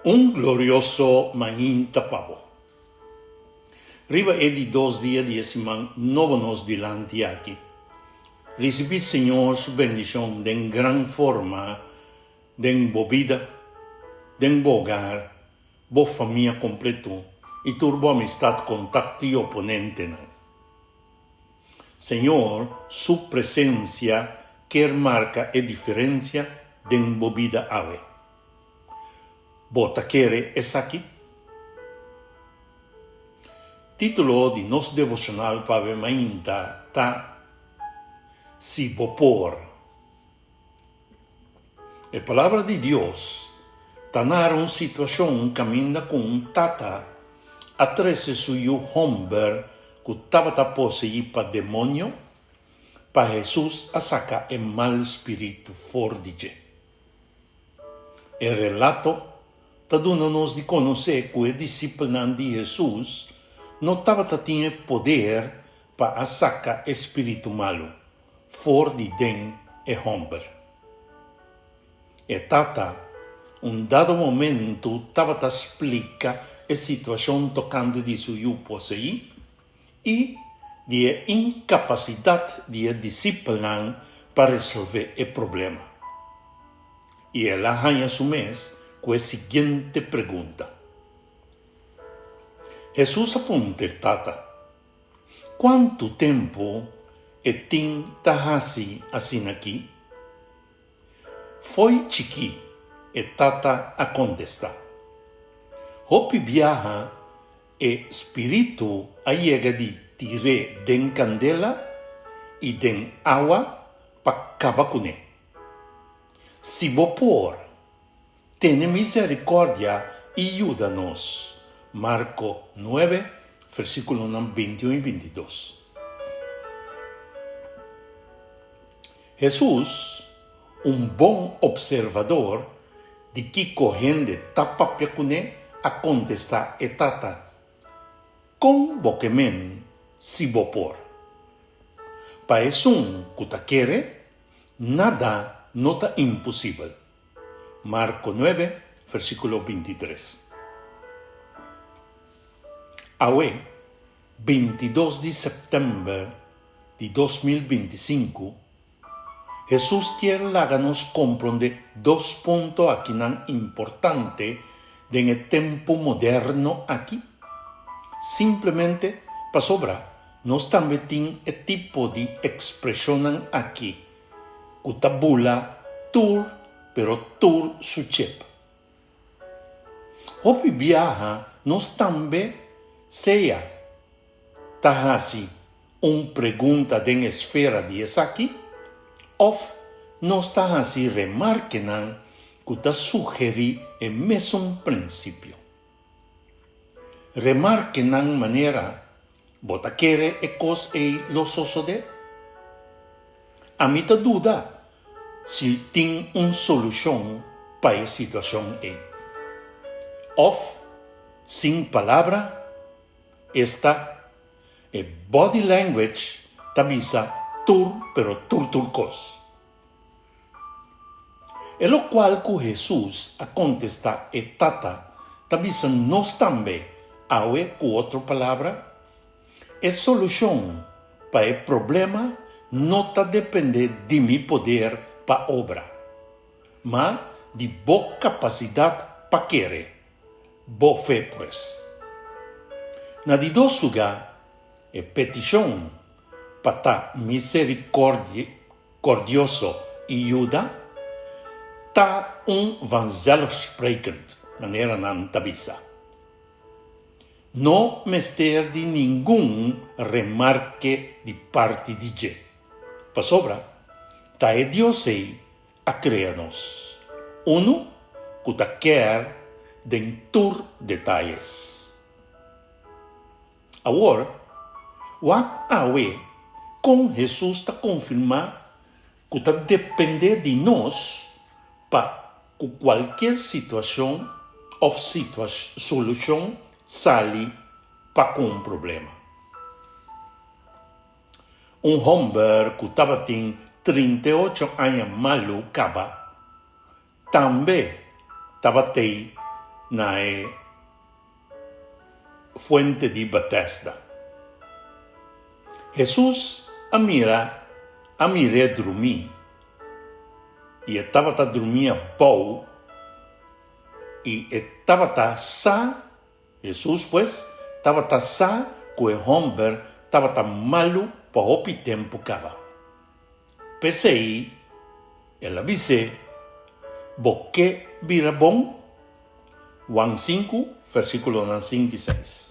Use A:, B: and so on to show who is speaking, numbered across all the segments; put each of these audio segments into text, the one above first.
A: Un glorioso mainta pa bo. Riba e di dos dia di e siman nobo nos dilanti aki. Risibí Señor su bendishon den gran forma den bo bida, den bo hogar, bo famia kompleto i tur bo amistat, kontakto i oponentenan. Señor su presencia kier marca e diferencia den bo bida awe. Bo ta kere esaki? Titulo di nos devocional pa awe mainta ta Si bo por. E Palabra di Dios ta nara un situashon kaminda ku un tata a trese su yu hòmber ku tabata poseí pa demonio pa Hesus a saka e mal spiritu for di dje. E relato ta duna nos di konosé ku e disipelnan di Hesus no tabata tin e poder pa a saka e spiritu malu for di den e hòmber. E tata un dado momentu tabata splika e situashon tokante di su yu poseí i di e inkapasidat di e disipelnan pa resolvé e problema. I el a haña su mes ku e siguiente pregunta. Hesus a puntra e tata, Kuantu tempu e tin ta hasi asin'akí? Fo'i chikí, e tata a kontestá. Hopi biaha e spiritu a yega di tir'é den kandela i den awa pa kaba kuné. Si bo por, Tene misericordia i yuda nos. Marco nuebe, versiculonan bintiun i bintidos. Hesus, un bon observador di kico hende ta papia cune, a contesta e tata, Con bo ke men si bo por? Pa esun cu ta kere, nada no ta imposibel. Marko nuebe, versíkulo bintitres. Awe, bintidos di sèptèmber di 2025, Hesus kier laga nos komprondé dos punto akinan importante den e tempu moderno aki. Simplemente pasobra nos tambe tin e tipo di ekspreshonnan aki ku ta bula tur pero tur su chip. Hopi biaha nos tambe sea ta hasi un pregunta den esfera di esaki òf nos ta hasi remarkenan ku ta sugerí e mesun prinsipio. Remarkenan manera, Bo ta kere e kos ei lo sosodé? Ami ta duda si tin un solushon pa e situashon ei. Òf, sin palabra, esta, e body language ta bisa tur pero tur tur kos. E lokual ku Hesus a kontestá e Tata ta bisa nos tambe awe ku otro palabra, e solushon pa e problema no ta dependé di mi poder pa obra, ma di bo kapasidat pa kere, bo fe pues. Na di dos lugá, e petishon pa ta miserikòrdi. Kordioso i yuda ta un vanzelfsprekend, manera nan ta bisa. No mester di ningun remarke di parti di dje, pasobra ta e Dios ei a krea nos, unu ku ta kèr den tur detayes. Awor, wak awe kon Hesus ta konfirmá ku ta dependé di nos pa ku kualkier situashon òf solushon sali pa ku un problema. Un hòmber ku tabatin 38 aña malu kaba Tambe tabat'ei na e fuente di Betesda. Hesus a mira a mir'é drumí, i e tabata drumí abou, i e tabata sa, Hesus pues, tabata sa ku e hòmber tabata malu pa hopi tempu kaba. P'esei el a bis'é, Bo ke bira bon? Juan sinku, versíkulonan sinku i seis.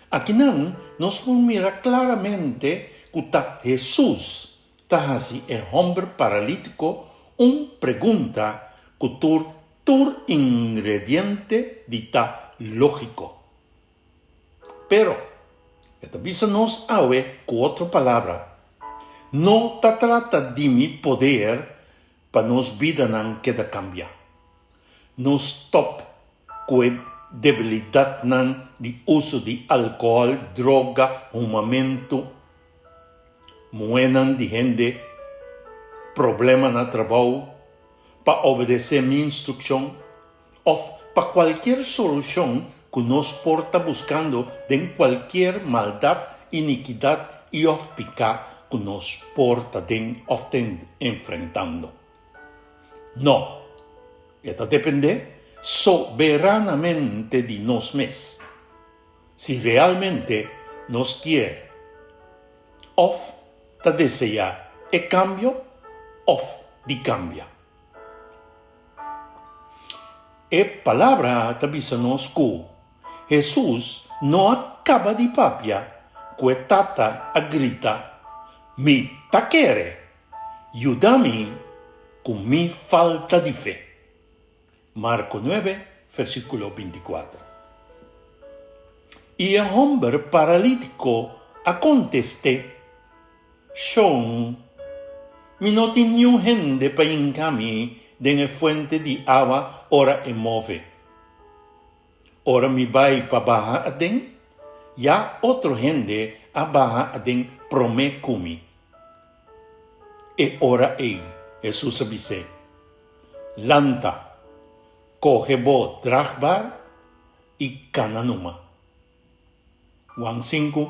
A: Akinan nos por mira klaramente ku ta Hesus ta hasi e hòmber paralítiko un pregunta ku tur tur ingrediente di ta lógiko. Pero, e ta bisa nos awe ku otro palabra, No ta trata di mi poder pa nos bidanan keda kambia. No stòp ku e debilidatnan di uso di alkohòl, droga, humamentu, muhénan di hende, problema na trabou, pa obedesé mi instrukshon, òf pa kualkier solushon ku nos por ta buskando den kualkier maldat, inikidat i òf piká ku nos por ta den òf ta enfrentando. No, e ta dependé soberanamente di nos mes, si realmente nos kier òf ta deseá e kambio òf di kambia. E Palabra ta bisa nos ku Hesus no a kaba di papia ku e Tata a grita, Mi ta kere! Yuda mi ku mi falta di fe. Marko nuebe, versíkulo bintikuater. I e hòmber paralítiko a kontest'é, Shon, mi no tin niun hende pa hinka mi den e fuente di awa ora e move. Ora mi bai pa baha aden, ya otro hende a baha aden promé ku mi. E ora ei Hesus a bis'é, Lanta, kohe bo dragbar i kana numa. Juan sinku,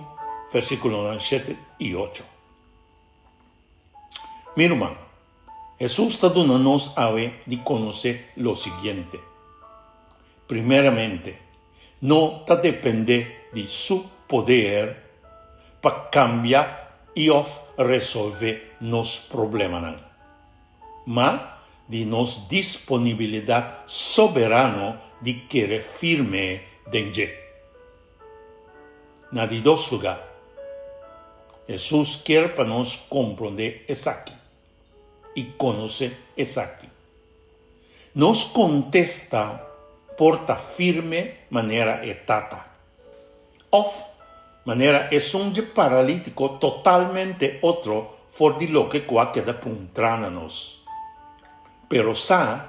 A: versíkulonan shete i ocho. Mi ruman, Hesus ta duna nos awe di konosé lo siguiente. Primeramente, no ta dependé di su poder pa kambia i òf resolvé nos problemanan, ma di nos disponibilidat soberano di kere firme den dje. Na di dos lugá, Hesus kier pa nos komprondé esaki i konosé esaki. Nos kontesta por ta firme manera e tata, òf manera esun dje paralítiko totalmente otro for di loke ku a keda puntrá na nos. Pero sa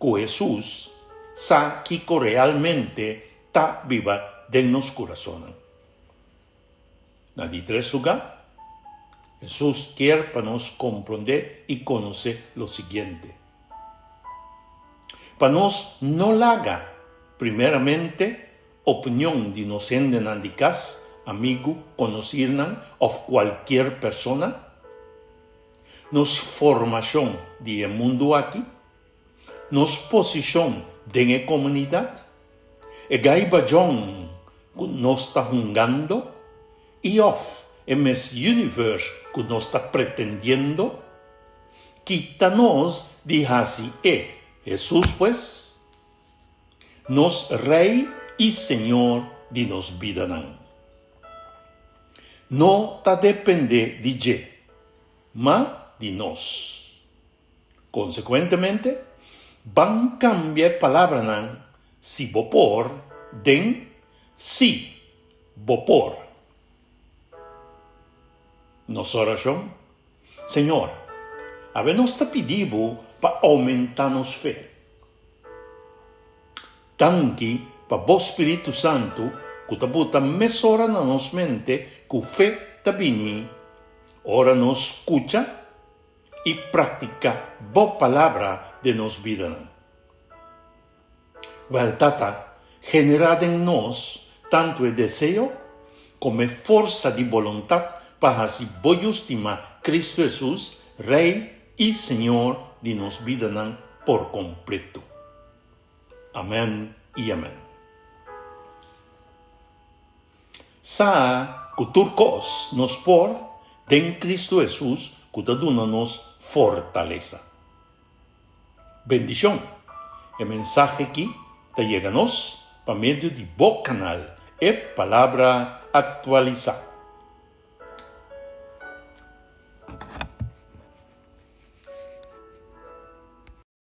A: ku Hesus sa kiko realmente ta biba den nos kurasonnan. Na di tres lugá, Hesus kier pa nos komprondé i konosé lo siguiente, Pa nos no laga primeramente opinion di nos hendenan di kas, amigu, konosirnan òf kualkier persona, nos formashon di e mundu aki, nos posishon den e komunidat, e gai bajon ku nos ta hungando i òf e mes universe ku nos ta pretendiendo, kita nos di hasi e Hesus pues, nos Rei i Señor di nos bidanan. No ta dependé di dje, ma di nos. Konsekuentemente, ban kambia e palabranan si bo por den sí bo por. Nos orashon, Señor, awe nos ta pidi bo pa oumentá nos fe. Danki pa bo spiritu santu ku ta buta mesora na nos mente ku fe ta bini ora nos skucha i praktiká bo Palabra den nos bidanan. Wèl, Tata, generá den nos tantu e deseo komo e forsa di boluntat pa hasi Bo Yu stimá, Kristu Hesus, Rei i Señor di nos bidanan por kompleto. Amèn i amèn. Sa ku tur kos nos por den Kristu Hesus ku ta duna nos fortalesa. Bendishon! E mensahe ki ta yega nos pa medio di bo kanal E Palabra Aktualisá.